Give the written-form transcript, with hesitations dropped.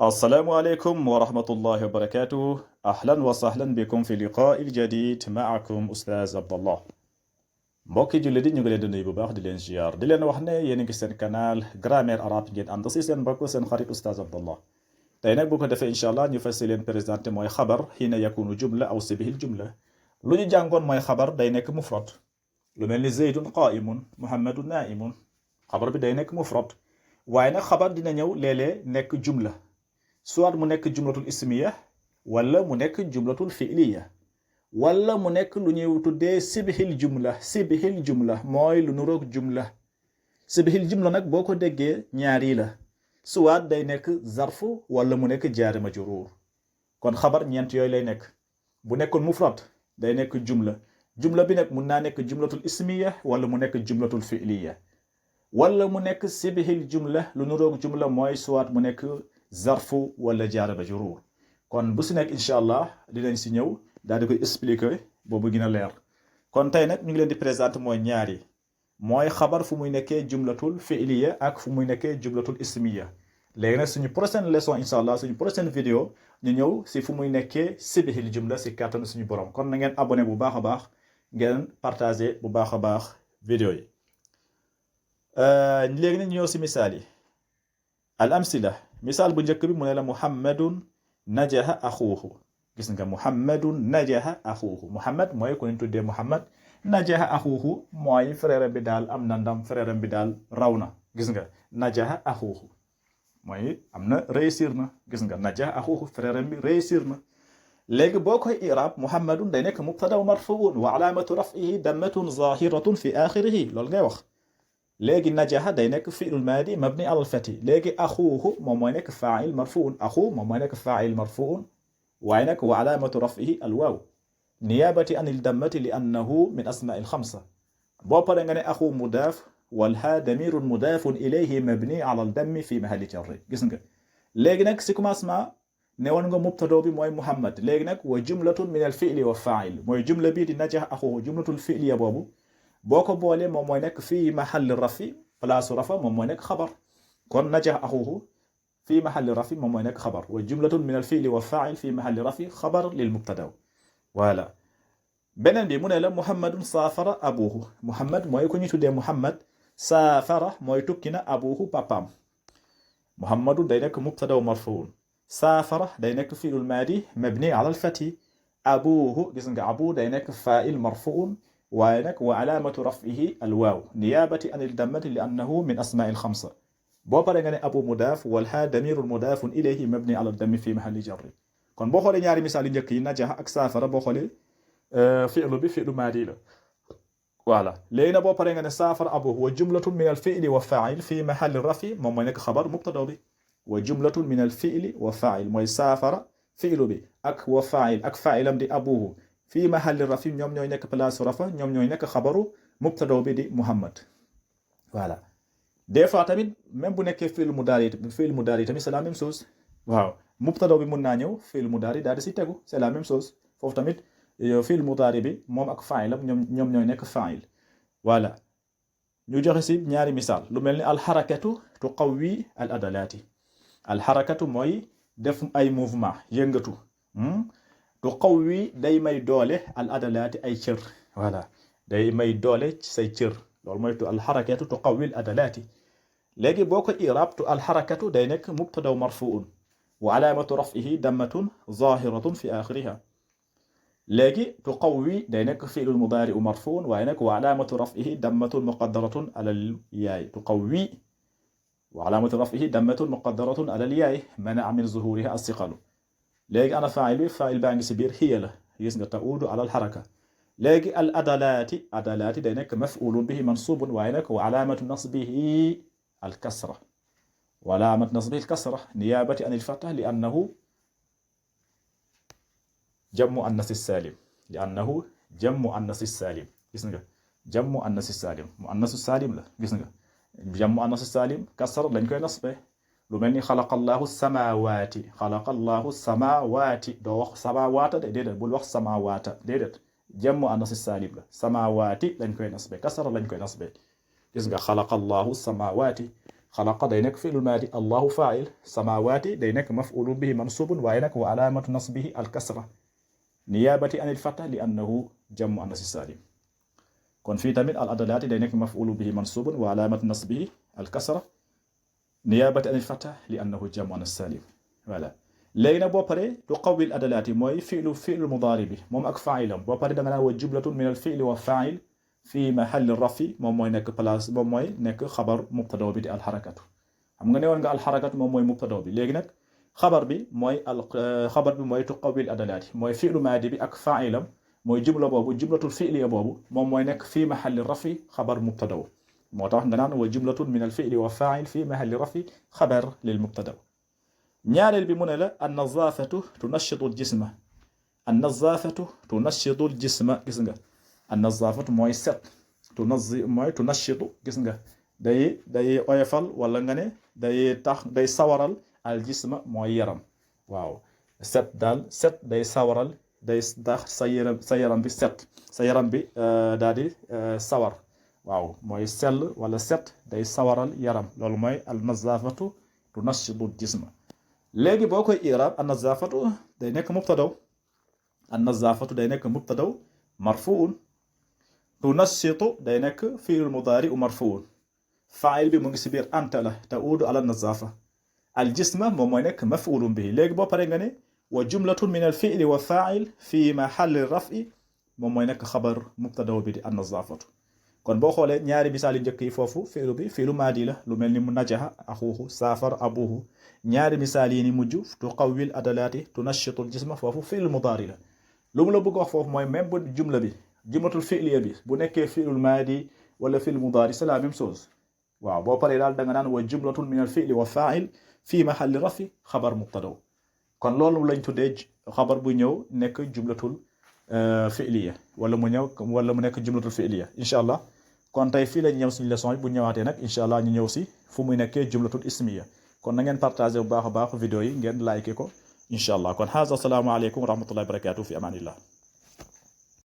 السلام عليكم ورحمة الله وبركاته. أهلا وسهلا بكم في لقاء الجديد معكم أستاذ عبد الله. mbokki jullit yi ñu ngi leen di nuyu bu baax di leen ziar di leen wax ne yéen a ngi seen canal grammaire arabe ngeen ànd si seen mbokk seen xarit Oustaz Abdallah. tey nag bu ko defee incha allah ñu fas leen présenté mooy xabar xiina yakunu jumla aw sibihil jumla. lu ñu jàngoon mooy xabar day nekk mufrad lu mel ni zeydun qaimun muhammadun naimun xabar bi day nekk mufrad waaye nag xabar dina ñëw léeg-léeg nekk jumla soit mu nekk jumlatul ismiya wala mu nekk jumlatul fi'liya wala mu nekk lu ñuy tuddee sibihil jumla mooy lu nuroog jumla. sibihil jumla nag boo ko déggee ñaar yi la soit day nekk zarfu wala mu nekk jaari majruur. kon xabar ñeent yooyu lay nekk. bu nekkoon mufrad day nekk jumla bi nag mun naa nekk jumlatul ismiya wala mu nekk jumlatul fi'liya wala mu nekk sibihil jumla lu nuroog jumla mooy soit mu nekk zarfu wala jaari majruur. kon bu si nekk incha allah dinañ si ñëw daal di koy expliquer boobu gën a leer. kon tey nag ñu ngi leen di présenter mooy ñaari mooy xabar fu muy nekkee jumlatul fi'liya ak fu muy nekkee jumlatul ismiya. léegi nag suñu prochaine leçon incha allah suñu prochaine vidéo ñu ñëw si fu muy nekkee sibihil jumla si kàttanu suñu borom. kon na ngeen abonné bu baax a baax ngeen partagé bu baax a baax vidéo yi. léegi nag ñu ñëw si misaal yi. al amsila misaal bu njëkk bi mu ne la muhammadun najaha axuuhu. gis nga muhammadun najaha axuuhu muhammad mooy ko ñu tuddee muhammad najaha axuuhu mooy frère bi daal am na ndam frère bi daal raw na. gis nga najaha axuuhu mooy am na réussir na. gis nga najaha axuuhu frère bi réussir na. léegi boo koy irab muhammadun day nekk mubtada marfuun wa alaamatu raf'ihi dammatun zahiratun fi axirihi loolu ngay wax. léegi najaha day nekk fi'lul maadi mabni alal fati. léegi axuuhu moom mooy nekk faa'il marfuun axu moom mooy nekk faa'il marfuun waaye nag wa alaamatu raf'ihi alwaaw niyaabati anil dammati li annahu min asmaa'il xamsa. boo paree nga ne axu mudaaf wal haa damirun mudaafun ilayhi mabni alal dammi fi mahalli jarri. gis nga léegi nag si commencement ne woon nga mubtado bi mooy muhammad. léegi nag wa jumlatun min al fi'li wa faa'il mooy jumla bii di najaha axuuhu jumlatul fi'liya boobu boo ko boolee moom mooy nekk fii mahalli rafi place rafa moom mooy nekk xabar. kon najaha axuuhu في محل رفع moom mooy nekk xabar wa jumlatun min al fi'li wa fa'il fi mahalli rafi xabar lil mubtada. voilà beneen bi mu ne la muhammadun saafara abuhu muhammad mooy ku ñu tuddee muhammad saafara mooy tukki na abuhu papaam. muhammadun day nekk mubtada marfuun saafara day nekk fi'lul maadi mabni ala al fathi abuhu gis nga abu day nekk fa'il marfuun waaye nag wa alaamatu raf'ihi al waaw niyaabati anil dammati li annahu min asmaa'il xamsa. boo paree nga ne abu mudaaf wal haa damirun mudaafun ilayhi mabni ala dammi fi mahalli jarri. kon boo xoolee ñaari misaal yu njëkk yi najaha ak saafara boo xoolee fi'lu bi fi'lu maadi la. voilà léegi nag boo paree nga ne saafara abuhu wa jumlatun min al fi'li wa fa'il fi mahalli rafi moom mooy nekk xabar mubtada bi wa jumlatun min al fi'li wa fa'il mooy saafara fi'lu bi ak wa fa'il ak fa'ilam di abuhu fi mahalli rafi ñoom ñooy nekk place rafa ñoom ñooy nekk xabaru mubtada bi di muhammad. voilà des fois tamit même bu nekkee fi'l mudaari tamit c'est la même chose. waaw mubtada bi mun naa ñëw fi'l mudaari daal di si tegu c'est la même chose foofu tamit fi'l mudaari bi moom ak fa'ilam ñoom ñooy nekk fa'il. voilà ñu joxe si ñaari misaal lu mel ni alxarakatu tuqawwi al adalaati. alxarakatu mooy def ay mouvement yëngatu. tuqawwi day may doole al adalaati ay cër. voilà day may doole ci say cër. loolu mooy tu alxarakatu tuqawwi al adalaati. léegi boo ko i'raab tu alxarakatu day nekk mubtada marfuun wa alaamatu raf'ihi dammatun zaahiratun fi aaxiriha. léegi tuqawwi day nekk fi'lul mudaari'u marfuun waaye nag wa alaamatu raf'ihi dammatun muqaddaratun alal yaay tuqawwi wa alaamatu raf'ihi dammatun muqaddaratun alal yaay mana'a min zuhuuriha as-siqalu. léegi ana faa'il bi faa'il baa ngi si biir hiya la gis nga ta'uudu alal xaraka. léegi al adalaati day nekk maf'ulun bihi mansuubun waaye nag wa alaamatu nasbihi al kasra wa alaamatu nasbihi al kasra niyaabati an al fatha li annahu jammu annasi saalim gis nga jammu annasi saalim mu annasu saalim la gis nga jammu annasi saalim kasra lañ koy nasbe lu mel ni xalaqallahu samaawaati doo wax samaawaata déedéet bul wax samaawaata déedéet jammu annasi saalim la samaawaati lañ koy nasbe kasra lañ koy nasbe gis nga xalaqallahu samaawaati xalaqa day nekk fi'lul maadi allahu fa'il samawati day nekk maf'ulun bihi mansubun waaye nag wa alamatu nasbihi alkasra niyabati anil fatha li annahu jam'u annas salim kon fii tamit al adalaati day nekk maf'ulun bihi mansubun wa alamatu nasbihi alkasra niyabati anil fatha li annahu jam'u annas salim voilà léegi nag boo paree tuqawwil adalaati mooy fi'lu mudaari bi moom ak fa'ilam boo paree da nga naan wa jumlatun min al fi'li wa fa'il fii mahalli rafi moom mooy nekk place moom mooy nekk xabar mubtada bi di alxarakatu xam nga ne woon nga alxarakatu moom mooy mubtada bi léegi nag xabar bi mooy tuqawwil adalaati mooy fi'lu maadi bi ak fa'ilam mooy jumla boobu jumlatul fi'liya boobu moom mooy nekk fii mahalli rafi xabar mubtada moo tax nga naan wa jumlatun min al fi'li wa fa'il fii mahalli rafi xabar lil mubtada ñaareel bi mu ne la an nazaafatu tunashitu al jisma an nazaafatu tunashitu al jisma gis nga an nazaafatu mooy set mooy tunashitu gis nga day oyofal wala nga ne day sawaral al jisma mooy yaram waaw set daal set day sawaral day tax sa yaram bi set sa yaram bi daal di sawar waaw mooy sell wala set day sawaral yaram loolu mooy al nazaafatu tunashitu al jisma léegi boo koy i'raab an nazaafatu day nekk mubtadaw an nazaafatu day nekk mubtadaw marfuun tunashitu day nekk fi'l mudaari u marfuun faa'il bi mu ngi si biir anta la ta'uudu ala nazaafa al jisma moom mooy nekk maf'uulun bihi léegi boo paree nga ne wa jumlatun min al fi'li wa faa'il fi mahalli raf'i moom mooy nekk xabar mubtadaw bi di an nazaafatu kon boo xoolee ñaari misaal yu njëkk yi foofu fi'lu bi fi'lu maadi la lu mel ni mu najaha axuuhu saafar abuhu ñaari misaal yi ni mujj tuqawwil adalaati tunashitul jisma foofu fi'lu mudaari la lu mu la bëgg wax foofu mooy même bu jumla bi jumlatul fi'liya bi bu nekkee fi'lul maadi wala fi'lu mudaari c'est la même chose waaw boo paree daal da nga naan wa jumlatun min al fi'li wa fa'il fi mahalli rafi xabar mubtadaw kon loolu lañ tuddee xabar bu ñëw nekk jumlatul fi'liya wala mu nekk jumlatul fi'liya incha allah kon tey fii lañ ñëw suñu leçon yi bu ñëwaatee nag incha allah ñu ñëw si fu muy nekkee jumlatul ismiya kon na ngeen partagé bu baax a baax vidéo yi ngeen like ko incha allah kon haza assalaamu aleykum wa rahmatullahi wa barakatuh fi amanillah